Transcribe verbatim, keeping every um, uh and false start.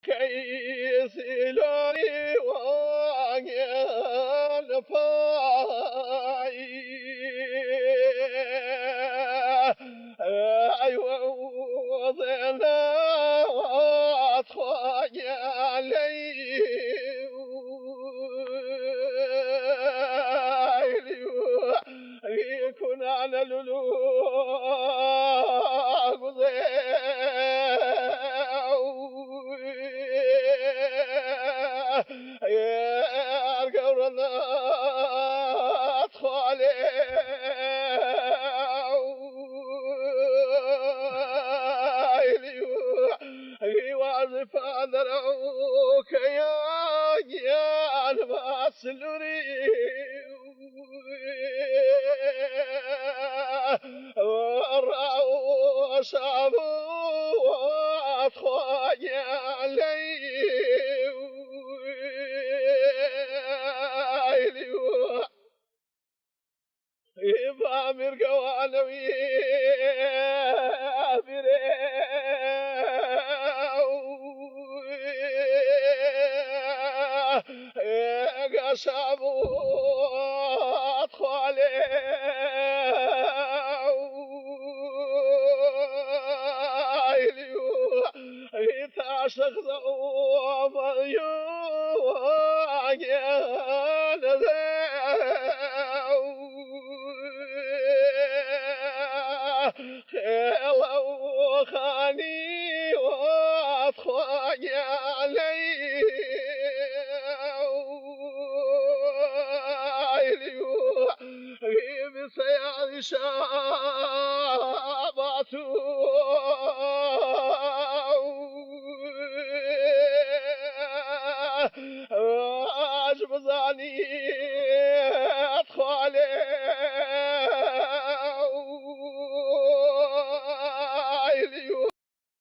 Kei Siloni wa nge na pai. Ai wa u zena wa twa ya lei. Ai liu. Ri kuna na lulu guze. Ar gaurana tole. Ri wazi panara kaya yan masluri. Ega samu tole. Ai liu, ita saksa o mayu, anya na de. Hello, honey, what's going on? Give me say, Alisha, Batu. Ajmazani.